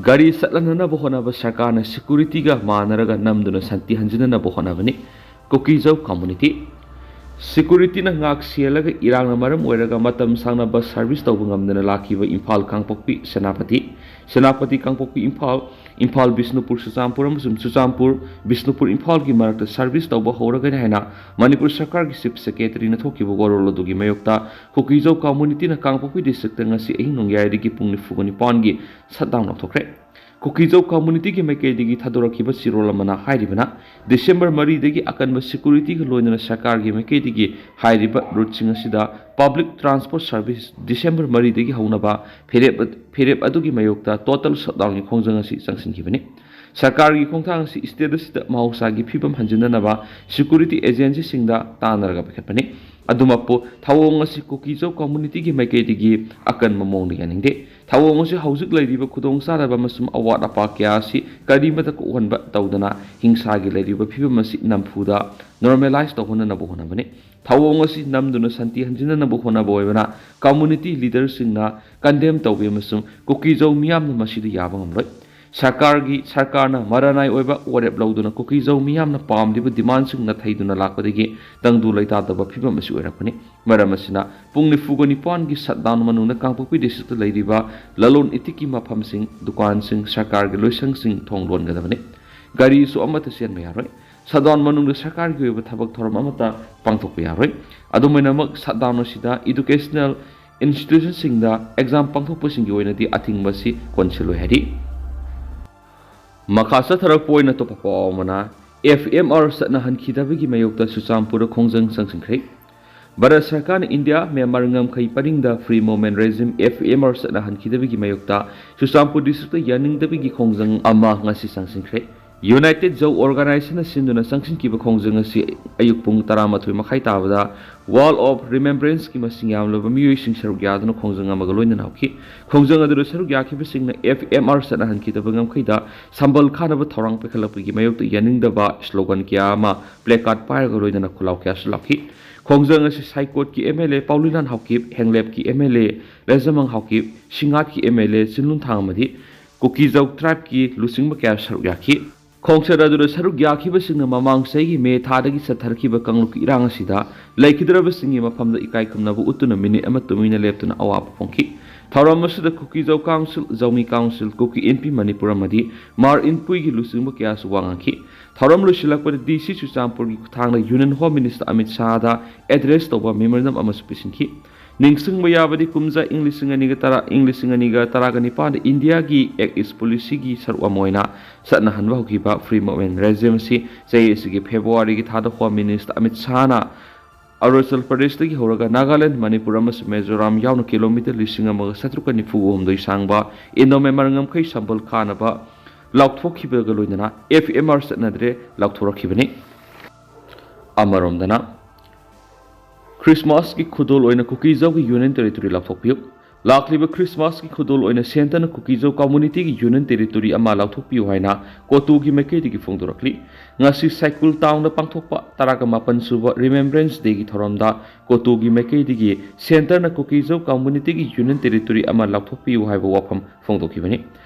ꯒꯥꯔꯤ ꯆꯠꯍꯟꯅꯅꯕ ꯍꯣꯠꯅꯕ ꯁꯔꯀꯥꯔꯅ security ꯒ ꯃꯥꯟꯅꯔꯒ ꯅꯝꯗꯨꯅ ꯁꯥꯟꯇꯤ ꯍꯟꯖꯤꯟꯅꯅꯕ ꯍꯣꯠꯅꯕꯅꯤ꯫ ꯀꯨꯀꯤꯖꯧ community꯫ ꯁꯦꯀ꯭ꯌꯨꯔꯤꯇꯤꯅ ꯉꯥꯛ ꯁꯦꯜꯂꯒ ꯏꯔꯥꯡꯅ ꯃꯔꯝ ꯑꯣꯏꯔꯒ ꯃꯇꯝ ꯁꯥꯡꯅ ꯕꯁ ꯁꯥꯔꯚꯤꯁ ꯇꯧꯕ ꯉꯝꯗꯅ ꯂꯥꯛꯈꯤꯕ ꯏꯝꯐꯥꯜ ꯀꯥꯡꯄꯣꯛꯄꯤ ꯁꯦꯅꯥꯄꯇꯤ, ꯁꯦꯅꯥꯄꯇꯤ ꯀꯥꯡꯄꯣꯛꯄꯤ ꯏꯝꯐꯥꯜ, ꯏꯝꯐꯥꯜ ꯕꯤꯁꯅꯨꯄꯨꯔ ꯆꯨꯔꯆꯥꯟꯄꯨꯔ ꯑꯃꯁꯨꯡ ꯆꯨꯔꯆꯥꯟꯄꯨꯔ ꯕꯤꯁꯅꯨꯄꯨꯔ ꯏꯝꯐꯥꯜꯒꯤ ꯃꯔꯛꯇ ꯁꯥꯔꯚꯤꯁ ꯇꯧꯕ ꯍꯧꯔꯒꯅꯤ ꯍꯥꯏꯅ ꯃꯅꯤꯄꯨꯔ ꯁꯔꯀꯥꯔꯒꯤ ꯆꯤꯐ ꯁꯦꯀ꯭ꯔꯦꯇꯔꯤꯅ ꯊꯣꯛꯈꯤꯕ ꯋꯥꯔꯣꯜ ꯑꯗꯨꯒꯤ ꯃꯥꯌꯣꯛꯇ ꯀꯨꯀꯤꯖꯧ ꯀꯝꯃꯨꯅꯤꯇꯤꯅ ꯀꯥꯡꯄꯣꯛꯄꯤ ꯗꯤꯁꯇ꯭ꯔꯤꯛꯇ ꯉꯁꯤ ꯑꯍꯤꯡ ꯅꯣꯡꯌꯥꯏꯗꯒꯤ ꯄꯨꯡ ꯅꯤꯐꯨꯒ ꯅꯤꯄꯥꯟꯒꯤ ꯁꯠꯗꯥꯎꯟ ꯂꯥꯎꯊꯣꯛꯈ꯭ꯔꯦ꯫ ꯀꯨꯀꯤꯖꯧ ꯀꯝꯃꯨꯅꯤꯇꯤꯒꯤ ꯃꯥꯏꯀꯩꯗꯒꯤ ꯊꯥꯗꯣꯔꯛꯈꯤꯕ ꯆꯦꯔꯣꯜ ꯑꯃꯅ ꯍꯥꯏꯔꯤꯕꯅ, ꯗꯤꯁꯦꯝꯕꯔ ꯃꯔꯤꯗꯒꯤ ꯑꯀꯟꯕ ꯁꯦꯀ꯭ꯌꯨꯔꯤꯇꯤꯒ ꯂꯣꯏꯅꯅ ꯁꯔꯀꯥꯔꯒꯤ ꯃꯥꯏꯀꯩꯗꯒꯤ ꯍꯥꯏꯔꯤꯕ ꯔꯨꯠꯁꯤꯡ ꯑꯁꯤꯗ ꯄꯕ꯭ꯂꯤꯛ ꯇ꯭ꯔꯥꯟꯁꯄꯣꯔꯠ ꯁꯥꯔꯚꯤꯁ ꯗꯤꯁꯦꯝꯕꯔ ꯃꯔꯤꯗꯒꯤ ꯍꯧꯅꯕ ꯐꯤꯔꯦꯞ, ꯐꯤꯔꯦꯞ ꯑꯗꯨꯒꯤ ꯃꯥꯌꯣꯛꯇ ꯇꯣꯇꯦꯜ ꯁꯠꯗꯥꯎꯟꯒꯤ ꯈꯣꯡꯖꯪ ꯑꯁꯤ ꯆꯪꯁꯤꯟꯈꯤꯕꯅꯤ꯫ ꯁꯔꯀꯥꯔꯒꯤ ꯈꯣꯡꯊꯥꯡ ꯑꯁꯤ ꯁ꯭ꯇꯦꯠ ꯑꯁꯤꯗ ꯃꯍꯧꯁꯥꯒꯤ ꯐꯤꯕꯝ ꯍꯟꯖꯤꯟꯅꯅꯕ ꯁꯦꯀ꯭ꯌꯨꯔꯤꯇꯤ ꯑꯦꯖꯦꯟꯁꯤꯁꯤꯡꯗ ꯇꯥꯟꯅꯔꯒ ꯄꯥꯏꯈꯠꯄꯅꯤ꯫ ꯑꯗꯨꯃꯛꯄꯨ ꯊꯧꯑꯣꯡ ꯑꯁꯤ ꯀꯨꯀꯤꯖꯧ ꯀꯝꯃꯨꯅꯤꯇꯤꯒꯤ ꯃꯥꯏꯀꯩꯗꯒꯤ ꯑꯀꯟꯕ ꯃꯑꯣꯡꯗ ꯌꯥꯅꯤꯡꯗꯦ꯫ ꯊꯧꯑꯣꯡ ꯑꯁꯤ ꯍꯧꯖꯤꯛ ꯂꯩꯔꯤꯕ ꯈꯨꯗꯣꯡꯆꯥꯗꯕ ꯑꯃꯁꯨꯡ ꯑꯋꯥꯠ ꯑꯄꯥ ꯀꯌꯥ ꯑꯁꯤ ꯀꯔꯤꯃꯠꯇ ꯀꯣꯛꯍꯟꯕ ꯇꯧꯗꯅ ꯍꯤꯡꯁꯥꯒꯤ ꯂꯩꯔꯤꯕ ꯐꯤꯕꯝ ꯑꯁꯤ ꯅꯝꯐꯨꯗ ꯅꯣꯔꯃꯦꯂꯥꯏꯖ ꯇꯧꯍꯟꯅꯅꯕ ꯍꯣꯠꯅꯕꯅꯤ꯫ ꯊꯧꯑꯣꯡ ꯑꯁꯤ ꯅꯝꯗꯨꯅ ꯁꯥꯟꯇꯤ ꯍꯟꯖꯤꯟꯅꯅꯕ ꯍꯣꯠꯅꯕ ꯑꯣꯏꯕꯅ ꯀꯝꯃꯨꯅꯤꯇꯤ ꯂꯤꯗꯔꯁꯤꯡꯅ ꯀꯟꯗꯦꯝ ꯇꯧꯏ ꯑꯃꯁꯨꯡ ꯀꯨꯀꯤꯖꯧ ꯃꯤꯌꯥꯝꯅ ꯃꯁꯤꯗ ꯌꯥꯕ ꯉꯝꯂꯣꯏ꯫ ꯁꯔꯀꯥꯔꯒꯤ, ꯁꯔꯀꯥꯔꯅ ꯃꯔꯥꯅꯥꯏ ꯑꯣꯏꯕ ꯋꯥꯔꯦꯞ ꯂꯧꯗꯨꯅ ꯀꯨꯀꯤꯖꯧ ꯃꯤꯌꯥꯝꯅ ꯄꯥꯝꯂꯤꯕ ꯗꯤꯃꯥꯟꯁꯤꯡ ꯅꯥꯊꯩꯗꯨꯅ ꯂꯥꯛꯄꯗꯒꯤ ꯇꯪꯗꯨ ꯂꯩꯇꯥꯗꯕ ꯐꯤꯕꯝ ꯑꯁꯤ ꯑꯣꯏꯔꯛꯄꯅꯤ꯫ ꯃꯔꯝ ꯑꯁꯤꯅ ꯄꯨꯡ ꯅꯤꯐꯨꯒ ꯅꯤꯄꯥꯟꯒꯤ ꯁꯠꯗꯥꯎꯟ ꯃꯅꯨꯡꯗ ꯀꯥꯡꯄꯣꯛꯄꯤ ꯗꯤꯁꯇ꯭ꯔꯤꯛꯇ ꯂꯩꯔꯤꯕ ꯂꯂꯣꯟ ꯏꯇꯤꯛꯀꯤ ꯃꯐꯝꯁꯤꯡ, ꯗꯨꯀꯥꯟꯁꯤꯡ, ꯁꯔꯀꯥꯔꯒꯤ ꯂꯣꯏꯁꯪꯁꯤꯡ ꯊꯣꯡ ꯂꯣꯟꯒꯗꯕꯅꯤ꯫ ꯒꯥꯔꯤꯁꯨ ꯑꯃꯠꯇ ꯆꯦꯟꯕ ꯌꯥꯔꯣꯏ꯫ ꯁꯠꯗꯥꯎꯟ ꯃꯅꯨꯡꯗ ꯁꯔꯀꯥꯔꯒꯤ ꯑꯣꯏꯕ ꯊꯕꯛ ꯊꯧꯔꯝ ꯑꯃꯠꯇ ꯄꯥꯡꯊꯣꯛꯄ ꯌꯥꯔꯣꯏ꯫ ꯑꯗꯨꯝ ꯑꯣꯏꯅꯃꯛ, ꯁꯠꯗꯥꯎꯟ ꯑꯁꯤꯗ ꯏꯗꯨꯀꯦꯁꯅꯦꯜ ꯏꯟꯁꯇꯤꯇ꯭ꯌꯨꯁꯟꯁꯤꯡꯗ ꯑꯦꯛꯖꯥꯝ ꯄꯥꯡꯊꯣꯛꯄꯁꯤꯡꯒꯤ ꯑꯣꯏꯅꯗꯤ ꯑꯊꯤꯡꯕ ꯑꯁꯤ ꯀꯣꯟꯁꯤꯜꯂꯣꯏ ꯍꯥꯏꯔꯤ꯫ ꯃꯈꯥ ꯆꯠꯊꯔꯛꯄ ꯑꯣꯏꯅ ꯑꯇꯣꯞꯄ ꯄꯥꯎ ꯑꯃꯅ, ꯑꯦꯐ ꯑꯦꯝ ꯑꯥꯔ ꯆꯠꯅꯍꯟꯈꯤꯗꯕꯒꯤ ꯃꯥꯌꯣꯛꯇ ꯆꯨꯔꯆꯥꯟꯄꯨꯔꯗ ꯈꯣꯡꯖꯪ ꯆꯪꯁꯤꯟꯈ꯭ꯔꯦ꯫ ꯚꯥꯔꯠ ꯁꯔꯀꯥꯔꯅ ꯏꯟꯗꯤꯌꯥ ꯃ꯭ꯌꯥꯟꯃꯥꯔ ꯉꯝꯈꯩ ꯄꯔꯤꯡꯗ free movement regime, F M R ꯆꯠꯅꯍꯟꯈꯤꯗꯕꯒꯤ ꯃꯥꯌꯣꯛꯇ ꯆꯨꯔꯆꯥꯟꯄꯨꯔ ꯗꯤꯁꯇ꯭ꯔꯤꯛꯇ ꯌꯥꯅꯤꯡꯗꯕꯒꯤ ꯈꯣꯡꯖꯪ ꯑꯃ ꯉꯁꯤ ꯆꯪꯁꯤꯟꯈ꯭ꯔꯦ꯫ ꯌꯨꯅꯥꯏꯇꯦꯗ ꯖꯧ ꯑꯣꯔꯒꯅꯥꯏꯖꯦꯁꯟꯅ ꯁꯤꯟꯗꯨꯅ ꯆꯪꯁꯤꯟꯈꯤꯕ ꯈꯣꯡꯖꯪ ꯑꯁꯤ ꯑꯌꯨꯛ ꯄꯨꯡ ꯇꯔꯥꯃꯥꯊꯣꯏ ꯃꯈꯥꯏ ꯇꯥꯕꯗ Wall of Remembrance ꯀꯤ ꯃꯁꯤꯡ ꯌꯥꯝꯂꯕ ꯃꯤꯑꯣꯏꯁꯤꯡ ꯁꯔꯨꯛ ꯌꯥꯗꯨꯅ ꯈꯣꯡꯖꯪ ꯑꯃꯒ ꯂꯣꯏꯅꯅ ꯍꯧꯈꯤ꯫ ꯈꯣꯡꯖꯪ ꯑꯗꯨꯗ ꯁꯔꯨꯛ ꯌꯥꯈꯤꯕꯁꯤꯡꯅ ꯑꯦꯐ ꯑꯦꯝ ꯑꯥꯔ ꯆꯠꯅꯍꯟꯈꯤꯗꯕ ꯉꯝꯈꯩꯗ ꯁꯝꯕꯜ ꯈꯥꯅꯕ ꯊꯧꯔꯥꯡ ꯄꯥꯏꯈꯠꯂꯛꯄꯒꯤ ꯃꯥꯌꯣꯛꯇ ꯌꯥꯅꯤꯡꯗꯕ ꯁ꯭ꯂꯣꯒꯟ ꯀꯌꯥ ꯑꯃ ꯄ꯭ꯂꯦꯀꯥꯔꯗ ꯄꯥꯏꯔꯒ ꯂꯣꯏꯅꯅ ꯈꯣꯜꯂꯥꯎ ꯀꯌꯥꯁꯨ ꯂꯥꯎꯈꯤ꯫ ꯈꯣꯡꯖꯪ ꯑꯁꯤ ꯁꯥꯏꯀꯣꯠꯀꯤ M L A Paolulan Haokip, ꯍꯦꯡꯂꯦꯞꯀꯤ M L A Letzamang Haokip, ꯁꯤꯡꯉꯥꯠꯀꯤ ꯑꯦꯝ ꯑꯦꯜ ꯑꯦ ꯆꯤꯟꯂꯨꯟꯊꯥꯡ ꯑꯃꯗꯤ ꯀꯨꯀꯤꯖꯧ ꯇ꯭ꯔꯥꯏꯕꯀꯤ ꯂꯨꯆꯤꯡꯕ ꯀꯌꯥ ꯁꯔꯨꯛ ꯌꯥꯈꯤ꯫ ꯈꯣꯡꯆꯠ ꯑꯗꯨꯗ ꯁꯔꯨꯛ ꯌꯥꯈꯤꯕꯁꯤꯡꯅ ꯃꯃꯥꯡ ꯆꯍꯤꯒꯤ ꯃꯦ ꯊꯥꯗꯒꯤ ꯆꯠꯊꯔꯛꯈꯤꯕ ꯀꯥꯡꯂꯨꯞꯀꯤ ꯏꯔꯥꯡ ꯑꯁꯤꯗ ꯂꯩꯈꯤꯗ꯭ꯔꯕꯁꯤꯡꯒꯤ ꯃꯐꯝꯗ ꯏꯀꯥꯏ ꯈꯨꯝꯅꯕ ꯎꯠꯇꯨꯅ ꯃꯤꯅꯤꯠ ꯑꯃ ꯇꯨꯃꯤꯟꯅ ꯂꯦꯞꯇꯨꯅ ꯑꯋꯥꯕ ꯐꯣꯡꯈꯤ꯫ ꯊꯧꯔꯝ ꯑꯁꯤꯗ ꯀꯨꯀꯤꯖꯧ ꯀꯥꯎꯟꯁꯤꯜ, ꯖꯧꯃꯤ ꯀꯥꯎꯟꯁꯤꯜ, ꯀꯨꯀꯤ ꯏꯟꯄꯤ ꯃꯅꯤꯄꯨꯔ ꯑꯃꯗꯤ ꯃꯥꯔ ꯏꯟꯄꯨꯏꯒꯤ ꯂꯨꯆꯤꯡꯕ ꯀꯌꯥꯁꯨ ꯋꯥ ꯉꯥꯡꯈꯤ꯫ ꯊꯧꯔꯝ ꯂꯣꯏꯁꯤꯜꯂꯛꯄꯗ ꯗꯤ ꯁꯤ ꯆꯨꯔꯆꯥꯟꯄꯨꯔꯒꯤ ꯈꯨꯠꯊꯥꯡꯗ ꯌꯨꯅꯤꯌꯟ ꯍꯣꯝ ꯃꯤꯅꯤꯁꯇꯔ ꯑꯃꯤꯠ ꯁꯥꯍꯗ ꯑꯦꯗ꯭ꯔꯦꯁ ꯇꯧꯕ ꯃꯦꯃꯣꯔꯦꯟꯗꯝ ꯑꯃꯁꯨ ꯄꯤꯁꯤꯟꯈꯤ꯫ ꯅꯤꯡꯁꯤꯡꯕ ꯌꯥꯕꯗꯤ ꯀꯨꯝꯖꯥ ꯏꯪ ꯂꯤꯁꯤꯡ ꯑꯅꯤꯒ ꯇꯔꯥ, ꯏꯪ ꯂꯤꯁꯤꯡ ꯑꯅꯤꯒ ꯇꯔꯥꯒ ꯅꯤꯄꯥꯟꯗ ꯏꯟꯗꯤꯌꯥꯒꯤ ꯑꯦꯛ ꯏꯁ ꯄꯣꯂꯤꯁꯤꯒꯤ ꯁꯔꯨꯛ ꯑꯃ ꯑꯣꯏꯅ ꯆꯠꯅꯍꯟꯕ ꯍꯧꯈꯤꯕ ꯐ꯭ꯔꯤ ꯃꯨꯚꯃꯦꯟ ꯔꯦꯖꯤꯝ ꯑꯁꯤ ꯆꯍꯤ ꯑꯁꯤꯒꯤ ꯐꯦꯕ꯭ꯔꯨꯋꯥꯔꯤꯒꯤ ꯊꯥꯗ ꯍꯣꯝ ꯃꯤꯅꯤꯁꯇꯔ ꯑꯃꯤꯠ ꯁꯥꯍꯅ ꯑꯔꯨꯅꯥꯆꯜ ꯄ꯭ꯔꯗꯦꯁꯇꯒꯤ ꯍꯧꯔꯒ ꯅꯥꯒꯥꯂꯦꯟ, ꯃꯅꯤꯄꯨꯔ ꯑꯃꯁꯨꯡ ꯃꯤꯖꯣꯔꯥꯝ ꯌꯥꯎꯅ ꯀꯤꯂꯣꯃꯤꯇꯔ ꯂꯤꯁꯤꯡ ꯑꯃꯒ ꯆꯥꯇ꯭ꯔꯨꯛꯀ ꯅꯤꯐꯨ ꯍꯨꯝꯗꯣꯏ ꯁꯥꯡꯕ ꯏꯟꯗꯣ ꯃ꯭ꯌꯥꯟꯃꯥꯔ ꯉꯝꯈꯩ ꯁꯝꯕꯜ ꯀꯥꯅꯕ ꯂꯥꯎꯊꯣꯛꯈꯤꯕꯒ ꯂꯣꯏꯅꯅ ꯑꯦꯐ ꯑꯦꯝ ꯑꯥꯔ ꯆꯠꯅꯗ꯭ꯔꯦ ꯂꯥꯎꯊꯣꯔꯛꯈꯤꯕꯅꯤ꯫ ꯑꯃꯔꯣꯝꯗꯅ, ꯈ꯭ꯔꯤꯁꯃꯥꯁꯀꯤ ꯈꯨꯗꯣꯜ ꯑꯣꯏꯅ ꯀꯨꯀꯤꯖꯧꯒꯤ ꯌꯨꯅꯤꯌꯟ ꯇꯦꯔꯤꯇꯣꯔꯤ ꯂꯥꯎꯊꯣꯛꯄꯤꯌꯨ꯫ ꯂꯥꯛꯂꯤꯕ ꯈ꯭ꯔꯤꯁꯃꯥꯁꯀꯤ ꯈꯨꯗꯣꯜ ꯑꯣꯏꯅ ꯁꯦꯟꯇꯔꯅ ꯀꯨꯀꯤꯖꯧ ꯀꯝꯃꯨꯅꯤꯇꯤꯒꯤ ꯌꯨꯅꯤꯌꯟ ꯇꯦꯔꯤꯇꯣꯔꯤ ꯑꯃ ꯂꯥꯎꯊꯣꯛꯄꯤꯌꯨ ꯍꯥꯏꯅ ꯀꯣꯇꯨꯒꯤ ꯃꯥꯏꯀꯩꯗꯒꯤ ꯐꯣꯡꯗꯣꯔꯛꯂꯤ꯫ ꯉꯁꯤ ꯁꯥꯏꯀꯨꯜ ꯇꯥꯎꯟꯗ ꯄꯥꯡꯊꯣꯛꯄ ꯇꯔꯥꯒ ꯃꯥꯄꯟ ꯁꯨꯕ ꯔꯤꯃꯦꯝꯕ꯭ꯔꯦꯟꯁ ꯗꯦꯒꯤ ꯊꯧꯔꯝꯗ ꯀꯣꯇꯨꯒꯤ ꯃꯥꯏꯀꯩꯗꯒꯤ ꯁꯦꯟꯇꯔꯅ ꯀꯨꯀꯤꯖꯧ ꯀꯝꯃꯨꯅꯤꯇꯤꯒꯤ ꯌꯨꯅꯤꯌꯟ ꯇꯦꯔꯤꯇꯣꯔꯤ ꯑꯃ ꯂꯥꯎꯊꯣꯛꯄꯤꯌꯨ ꯍꯥꯏꯕ ꯋꯥꯐꯝ ꯐꯣꯡꯗꯣꯛꯈꯤꯕꯅꯤ꯫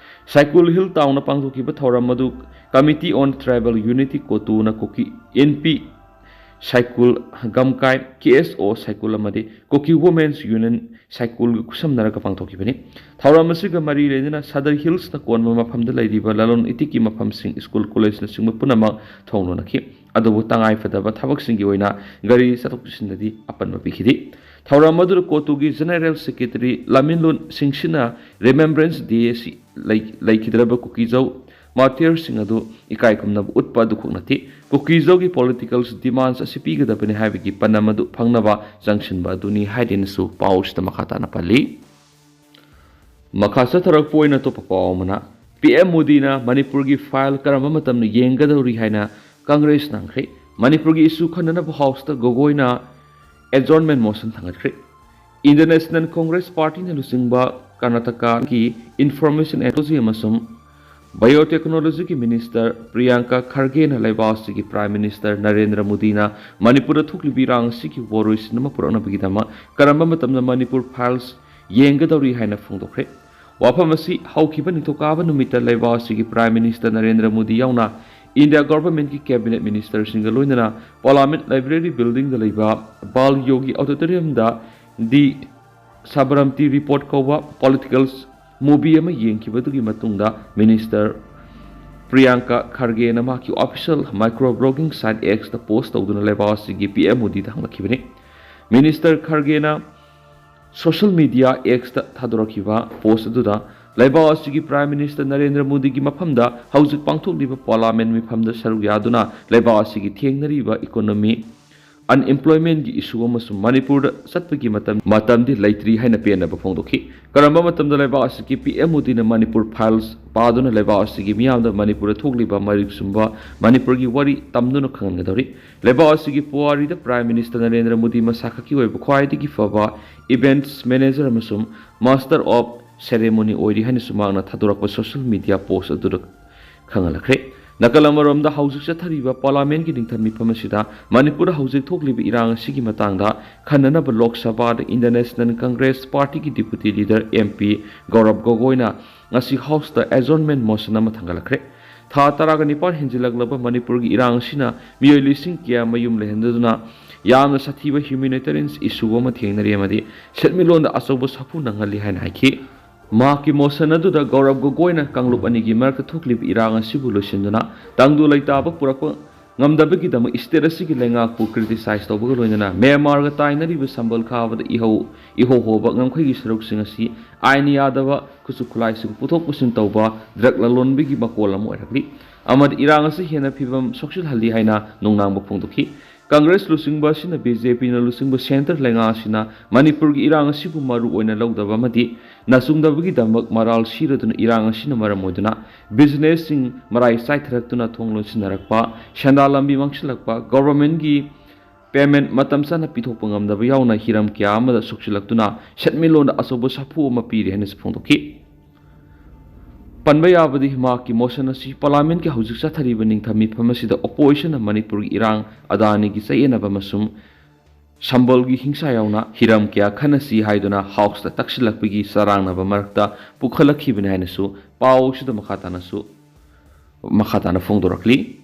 ꯁꯥꯏꯀꯨꯜ ꯍꯤꯜ ꯇꯥꯎꯟꯗ ꯄꯥꯡꯊꯣꯛꯈꯤꯕ ꯊꯧꯔꯝ ꯑꯗꯨ ꯀꯃꯤꯇꯤ ꯑꯣꯟ ꯇ꯭ꯔꯥꯏꯕꯦꯜ ꯌꯨꯅꯤꯇꯤ ꯀꯣꯇꯨꯅ ꯀꯨꯀꯤ ꯏꯟꯄꯤ ꯁꯥꯏꯀꯨꯜ, ꯒꯝꯀꯥꯏ, ꯀꯦ ꯑꯦꯁ ꯑꯣ ꯁꯥꯏꯀꯨꯜ ꯑꯃꯗꯤ ꯀꯨꯀꯤ ꯋꯨꯃꯦꯟꯁ ꯌꯨꯅꯤꯌꯟ ꯁꯥꯏꯀꯨꯜꯒ ꯈꯨꯠꯁꯝꯅꯔꯒ ꯄꯥꯡꯊꯣꯛꯈꯤꯕꯅꯤ꯫ ꯊꯧꯔꯝ ꯑꯁꯤꯒ ꯃꯔꯤ ꯂꯩꯅꯅ ꯁꯗꯔ ꯍꯤꯜꯁꯅ ꯀꯣꯟꯕ ꯃꯐꯝꯗ ꯂꯩꯔꯤꯕ ꯂꯂꯣꯟ ꯏꯇꯤꯛꯀꯤ ꯃꯐꯝꯁꯤꯡ, ꯁ꯭ꯀꯨꯜ, ꯀꯣꯂꯦꯖꯅꯆꯤꯡꯕ ꯄꯨꯝꯅꯃꯛ ꯊꯣꯡ ꯂꯣꯟꯅꯈꯤ꯫ ꯑꯗꯨꯕꯨ ꯇꯉꯥꯏ ꯐꯗꯕ ꯊꯕꯛꯁꯤꯡꯒꯤ ꯑꯣꯏꯅ ꯒꯥꯔꯤ ꯆꯠꯊꯣꯛ ꯆꯠꯁꯤꯟꯗꯗꯤ ꯑꯄꯟꯕ ꯄꯤꯈꯤꯗꯦ꯫ ꯊꯧꯔꯝ ꯑꯗꯨꯗ ꯀꯣꯇꯨꯒꯤ ꯖꯦꯅꯦꯔꯦꯜ ꯁꯦꯀ꯭ꯔꯦꯇꯔꯤ ꯂꯥꯃꯤꯟꯂꯨꯟ ꯁꯤꯡꯁꯤꯅ ꯔꯤꯃꯦꯝꯕ꯭ꯔꯦꯟꯁ ꯗꯦ ꯑꯁꯤ ꯂꯩ-, ꯂꯩꯈꯤꯗ꯭ꯔꯕ ꯀꯨꯀꯤꯖꯧ ꯃꯥꯔꯇꯤꯌꯔꯁꯤꯡ ꯑꯗꯨ ꯏꯀꯥꯏ ꯈꯨꯝꯅꯕ ꯎꯠꯄ ꯑꯗꯨꯈꯛ ꯅꯠꯇꯦ, ꯀꯨꯀꯤꯖꯧꯒꯤ ꯄꯣꯂꯤꯇꯤꯀꯦꯜ ꯗꯤꯃꯥꯟꯁ ꯑꯁꯤ ꯄꯤꯒꯗꯕꯅꯤ ꯍꯥꯏꯕꯒꯤ ꯄꯥꯟꯗꯝ ꯑꯗꯨ ꯐꯪꯅꯕ ꯆꯪꯁꯤꯟꯕ ꯑꯗꯨꯅꯤ ꯍꯥꯏꯗꯨꯅꯁꯨ ꯄꯥꯎ ꯑꯁꯤꯗ ꯃꯈꯥ ꯇꯥꯅ ꯄꯜꯂꯤ꯫ ꯃꯈꯥ ꯆꯠꯊꯔꯛꯄ ꯑꯣꯏꯅ ꯑꯇꯣꯞꯄ ꯄꯥꯎ ꯑꯃꯅ, ꯄꯤ ꯑꯦꯝ ꯃꯣꯗꯤꯅ ꯃꯅꯤꯄꯨꯔꯒꯤ ꯐꯥꯏꯜ ꯀꯔꯝꯕ ꯃꯇꯝꯗ ꯌꯦꯡꯒꯗꯧꯔꯤ ꯍꯥꯏꯅ ꯀꯪꯒ꯭ꯔꯦꯁꯅ ꯍꯪꯈ꯭ꯔꯦ꯫ ꯃꯅꯤꯄꯨꯔꯒꯤ ꯏꯁꯨ ꯈꯟꯅꯅꯕ ꯍꯥꯎꯁꯇ ꯒꯣꯒꯣꯏꯅ ꯑꯦꯖꯣꯔꯟꯃꯦꯟ ꯃꯣꯁꯟ ꯊꯥꯡꯒꯠꯈ꯭ꯔꯦ꯫ ꯏꯟꯗꯤꯌꯟ ꯅꯦꯁꯅꯦꯜ ꯀꯣꯡꯒ꯭ꯔꯦꯁ ꯄꯥꯔꯇꯤꯅ ꯂꯨꯆꯤꯡꯕ ꯀꯔꯅꯥꯇꯀꯥꯒꯤ ꯏꯟꯐꯣꯔꯃꯦꯁꯟ ꯇꯦꯛꯅꯣꯂꯣꯖꯤ ꯑꯃꯁꯨꯡ ꯕꯥꯏꯑꯣꯇꯦꯛꯅꯣꯂꯣꯖꯤꯒꯤ ꯃꯤꯅꯤꯁꯇꯔ ꯄ꯭ꯔꯤꯌꯥꯡꯀꯥ ꯈꯔꯒꯦꯅ ꯂꯩꯕꯥꯛ ꯑꯁꯤꯒꯤ ꯄ꯭ꯔꯥꯏꯝ ꯃꯤꯅꯤꯁꯇꯔ ꯅꯔꯦꯟꯗ꯭ꯔ ꯃꯣꯗꯤꯅ ꯃꯅꯤꯄꯨꯔꯗ ꯊꯣꯛꯂꯤꯕ ꯏꯔꯥꯡ ꯑꯁꯤꯒꯤ ꯋꯥꯔꯣꯏꯁꯤꯟ ꯑꯃ ꯄꯨꯔꯛꯅꯕꯒꯤꯗꯃꯛ ꯀꯔꯝꯕ ꯃꯇꯝꯗ ꯃꯅꯤꯄꯨꯔ ꯐꯥꯏꯜꯁ ꯌꯦꯡꯒꯗꯧꯔꯤ ꯍꯥꯏꯅ ꯐꯣꯡꯗꯣꯛꯈ꯭ꯔꯦ꯫ ꯋꯥꯐꯝ ꯑꯁꯤ ꯍꯧꯈꯤꯕ ꯅꯤꯡꯊꯧꯀꯥꯕ ꯅꯨꯃꯤꯠꯇ ꯂꯩꯕꯥꯛ ꯑꯁꯤꯒꯤ Prime Minister ꯅꯔꯦꯟꯗ꯭ꯔ ꯃꯣꯗꯤ ꯌꯥꯎꯅ India Governmentꯀꯤ Cabinet Ministerꯁꯤꯡꯒ ꯂꯣꯏꯅꯅ Parliament Library Buildingꯗ ꯂꯩꯕ Bal Yogi Auditoriumꯗ The Sabarmati Report ꯀꯧꯕ political movie ꯑꯃ ꯌꯦꯡꯈꯤꯕꯗꯨꯒꯤ ꯃꯇꯨꯡꯗ Minister ꯄ꯭ꯔꯤꯌꯥꯡꯀꯥ ꯈꯔꯒꯦꯅ ꯃꯍꯥꯛꯀꯤ official micro blogging site Xꯇ post ꯇꯧꯗꯨꯅ ꯂꯩꯕꯥꯛ ꯑꯁꯤꯒꯤ P M ꯃꯣꯗꯤꯗ ꯍꯪꯂꯛꯈꯤꯕꯅꯤ꯫ Minister ꯈꯔꯒꯦꯅ social media Xꯇ ꯊꯥꯗꯣꯔꯛꯈꯤꯕ post ꯑꯗꯨꯗ ꯂꯩꯕꯥꯛ ꯑꯁꯤꯒꯤ Prime Minister ꯅꯔꯦꯟꯗ꯭ꯔ ꯃꯣꯗꯤꯒꯤ ꯃꯐꯝꯗ ꯍꯧꯖꯤꯛ ꯄꯥꯡꯊꯣꯛꯂꯤꯕ Parliament ꯃꯤꯐꯝꯗ ꯁꯔꯨꯛ ꯌꯥꯗꯨꯅ ꯂꯩꯕꯥꯛ ꯑꯁꯤꯒꯤ ꯊꯦꯡꯅꯔꯤꯕ economy, unemploymentꯀꯤ issue ꯑꯃꯁꯨꯡ ꯃꯅꯤꯄꯨꯔꯗ ꯆꯠꯄꯒꯤ ꯃꯇꯝ, ꯃꯇꯝꯗꯤ ꯂꯩꯇ꯭ꯔꯤ ꯍꯥꯏꯅ ꯄꯦꯟꯅꯕ ꯐꯣꯡꯗꯣꯛꯈꯤ꯫ ꯀꯔꯝꯕ ꯃꯇꯝꯗ ꯂꯩꯕꯥꯛ ꯑꯁꯤꯒꯤ P M ꯃꯣꯗꯤꯅ ꯃꯅꯤꯄꯨꯔ files ꯄꯥꯗꯨꯅ ꯂꯩꯕꯥꯛ ꯑꯁꯤꯒꯤ ꯃꯤꯌꯥꯝꯗ ꯃꯅꯤꯄꯨꯔꯗ ꯊꯣꯛꯂꯤꯕ ꯃꯔꯤꯛ ꯆꯨꯝꯕ ꯃꯅꯤꯄꯨꯔꯒꯤ ꯋꯥꯔꯤ ꯇꯝꯗꯨꯅ ꯈꯪꯍꯟꯒꯗꯧꯔꯤ? ꯂꯩꯕꯥꯛ ꯑꯁꯤꯒꯤ ꯄꯨꯋꯥꯔꯤꯗ Prime Minister ꯅꯔꯦꯟꯗ꯭ꯔ ꯃꯣꯗꯤ ꯃꯁꯥ ꯈꯛꯀꯤ ꯑꯣꯏꯕ ꯈ꯭ꯋꯥꯏꯗꯒꯤ ꯐꯕ events manager ꯑꯃꯁꯨꯡ Master of Ceremony ꯑꯣꯏꯔꯤ ꯍꯥꯏꯅꯁꯨ ꯃꯍꯥꯛꯅ ꯊꯥꯗꯣꯔꯛꯄ social media post ꯑꯗꯨꯗ ꯈꯪꯍꯜꯂꯛꯈ꯭ꯔꯦ꯫ ꯅꯥꯀꯜ ꯑꯃꯔꯣꯝꯗ ꯍꯧꯖꯤꯛ ꯆꯠꯊꯔꯤꯕ Parliamentꯀꯤ ꯅꯤꯡꯊꯝ ꯃꯤꯐꯝ ꯑꯁꯤꯗ ꯃꯅꯤꯄꯨꯔꯗ ꯍꯧꯖꯤꯛ ꯊꯣꯛꯂꯤꯕ ꯏꯔꯥꯡ ꯑꯁꯤꯒꯤ ꯃꯇꯥꯡꯗ ꯈꯟꯅꯅꯕ Lok Sabhaꯗ Indian National Congress Partyꯒꯤ Deputy Leader M P ꯒꯧꯔꯕ ꯒꯣꯒꯣꯏꯅ ꯉꯁꯤ Houseꯇ adjournment motion ꯑꯃ ꯊꯥꯡꯒꯠꯂꯛꯈ꯭ꯔꯦ꯫ ꯊꯥ ꯇꯔꯥꯒ ꯅꯤꯄꯥꯟ ꯍꯦꯟꯖꯤꯜꯂꯛꯂꯕ ꯃꯅꯤꯄꯨꯔꯒꯤ ꯏꯔꯥꯡ ꯑꯁꯤꯅ ꯃꯤꯑꯣꯏ ꯂꯤꯁꯤꯡ ꯀꯌꯥ ꯃꯌꯨꯝ ꯂꯩꯍꯟꯗꯨꯅ ꯌꯥꯝꯅ ꯁꯥꯊꯤꯕ humanitarian issue ꯑꯃ ꯊꯦꯡꯅꯔꯤ ꯑꯃꯗꯤ ꯁꯦꯟꯃꯤꯠꯂꯣꯟꯗ ꯑꯆꯧꯕ ꯁꯥꯐꯨ ꯅꯪꯍꯜꯂꯤ ꯍꯥꯏꯅ ꯍꯥꯏꯈꯤ꯫ ꯃꯍꯥꯛꯀꯤ motion ꯑꯗꯨꯗ ꯒꯧꯔꯕ ꯒꯣꯒꯣꯏꯅ ꯀꯥꯡꯂꯨꯞ ꯑꯅꯤꯒꯤ ꯃꯔꯛꯇ ꯊꯣꯛꯂꯤꯕ ꯏꯔꯥꯡ ꯑꯁꯤꯕꯨ ꯂꯣꯏꯁꯤꯟꯗꯨꯅ ꯇꯪꯗꯨ ꯂꯩꯇꯥꯕ ꯄꯨꯔꯛꯄ ꯉꯝꯗꯕꯒꯤꯗꯃꯛ state ꯑꯁꯤꯒꯤ ꯂꯩꯉꯥꯛꯄꯨ criticize ꯇꯧꯕꯒ ꯂꯣꯏꯅꯅ ꯃ꯭ꯌꯥꯟꯃꯥꯔꯒ ꯇꯥꯏꯅꯔꯤꯕ ꯁꯝꯕꯜ ꯈꯥꯕꯗ ꯏꯍꯧ, ꯏꯍꯧ ꯍꯣꯕ ꯉꯝꯈꯩꯒꯤ ꯁꯔꯨꯛꯁꯤꯡ ꯑꯁꯤ ꯑꯥꯏꯟ ꯌꯥꯗꯕ ꯈꯨꯠꯁꯨ ꯈꯨꯠꯂꯥꯏꯁꯤꯡ ꯄꯨꯊꯣꯛ ꯄꯨꯁꯤꯟ ꯇꯧꯕ, drug ꯂꯂꯣꯟꯕꯒꯤ ꯃꯀꯣꯜ ꯑꯃ ꯑꯣꯏꯔꯛꯂꯤ꯫ ꯑꯃꯗꯤ ꯏꯔꯥꯡ ꯑꯁꯤ ꯍꯦꯟꯅ ꯐꯤꯕꯝ ꯁꯣꯛꯆꯤꯜꯍꯜꯂꯤ ꯍꯥꯏꯅ ꯅꯨꯡꯅꯥꯡꯕ ꯐꯣꯡꯗꯣꯛꯈꯤ꯫ Congress ꯂꯨꯆꯤꯡꯕ ꯑꯁꯤꯅ B J Pꯅ ꯂꯨꯆꯤꯡꯕ centre ꯂꯩꯉꯥꯛ ꯑꯁꯤꯅ ꯃꯅꯤꯄꯨꯔꯒꯤ ꯏꯔꯥꯡ ꯑꯁꯤꯕꯨ ꯃꯔꯨ ꯑꯣꯏꯅ ꯂꯧꯗꯕ ꯑꯃꯗꯤ ꯅꯆꯨꯡꯗꯕꯒꯤꯗꯃꯛ ꯃꯔꯥꯜ ꯁꯤꯔꯗꯨꯅ ꯏꯔꯥꯡ ꯑꯁꯤꯅ ꯃꯔꯝ ꯑꯣꯏꯗꯨꯅ businessꯁꯤꯡ ꯃꯔꯥꯏ ꯆꯥꯏꯊꯔꯛꯇꯨꯅ ꯊꯣꯡ ꯂꯣꯟꯁꯤꯟꯅꯔꯛꯄ, ꯁꯦꯟꯗꯥꯟ ꯂꯝꯕꯤ ꯃꯥꯡꯁꯤꯜꯂꯛꯄ, governmentꯀꯤ payment ꯃꯇꯝ ꯆꯥꯅ ꯄꯤꯊꯣꯛꯄ ꯉꯝꯗꯕ ꯌꯥꯎꯅ ꯍꯤꯔꯝ ꯀꯌꯥ ꯑꯃꯗ ꯁꯣꯛꯆꯤꯜꯂꯛꯇꯨꯅ ꯁꯦꯟꯃꯤꯠꯂꯣꯟꯗ ꯑꯆꯧꯕ ꯁꯥꯐꯨ ꯑꯃ ꯄꯤꯔꯤ ꯍꯥꯏꯅꯁꯨ ꯐꯣꯡꯗꯣꯛꯈꯤ꯫ ꯄꯟꯕ ꯌꯥꯕꯗꯤ ꯃꯍꯥꯛꯀꯤ motion ꯑꯁꯤ Parliamentꯀꯤ ꯍꯧꯖꯤꯛ ꯆꯠꯊꯔꯤꯕ ꯅꯤꯡꯊꯝ ꯃꯤꯐꯝ ꯑꯁꯤꯗ oppositionꯅ ꯃꯅꯤꯄꯨꯔꯒꯤ ꯏꯔꯥꯡ ꯑꯗꯥꯅꯤꯒꯤ ꯆꯌꯦꯠꯅꯕ ꯑꯃꯁꯨꯡ ꯁꯝꯕꯜꯒꯤ ꯍꯤꯡꯁꯥ ꯌꯥꯎꯅ ꯍꯤꯔꯝ ꯀꯌꯥ ꯈꯟꯅꯁꯤ ꯍꯥꯏꯗꯨꯅ ꯍꯥꯎꯁꯇ ꯇꯛꯁꯤꯜꯂꯛꯄꯒꯤ ꯆꯔꯥꯡꯅꯕ ꯃꯔꯛꯇ ꯄꯨꯈꯠꯂꯛꯈꯤꯕꯅꯤ ꯍꯥꯏꯅꯁꯨ ꯄꯥꯎ ꯑꯁꯤꯗ ꯃꯈꯥ ꯇꯥꯅꯁꯨ, ꯃꯈꯥ ꯇꯥꯅ ꯐꯣꯡꯗꯣꯔꯛꯂꯤ꯫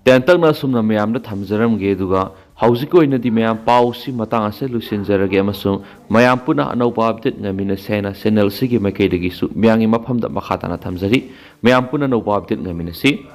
ꯇꯦꯟꯇꯛꯅ ꯑꯁꯨꯝꯅ ꯃꯌꯥꯝꯗ ꯊꯝꯖꯔꯝꯒꯦ, ꯑꯗꯨꯒ ꯍꯧꯖꯤꯛꯀꯤ ꯑꯣꯏꯅꯗꯤ ꯃꯌꯥꯝ ꯄꯥꯎꯁꯤ ꯃꯇꯥꯡ ꯑꯁꯤꯗ ꯂꯣꯏꯁꯤꯟꯖꯔꯒꯦ, ꯑꯃꯁꯨꯡ ꯃꯌꯥꯝ ꯄꯨꯟꯅ ꯑꯅꯧꯕ ꯑꯞꯗꯦꯠ ꯉꯥꯏꯃꯤꯟꯅꯁꯦ ꯍꯥꯏꯅ ꯆꯦꯅꯦꯜꯁꯤꯒꯤ ꯃꯥꯏꯀꯩꯗꯒꯤꯁꯨ ꯃꯌꯥꯝꯒꯤ ꯃꯐꯝꯗ ꯃꯈꯥ ꯇꯥꯅ ꯊꯝꯖꯔꯤ꯫ ꯃꯌꯥꯝ ꯄꯨꯟꯅ ꯑꯅꯧꯕ ꯑꯞꯗꯦꯠ ꯉꯥꯏꯃꯤꯟꯅꯁꯤ꯫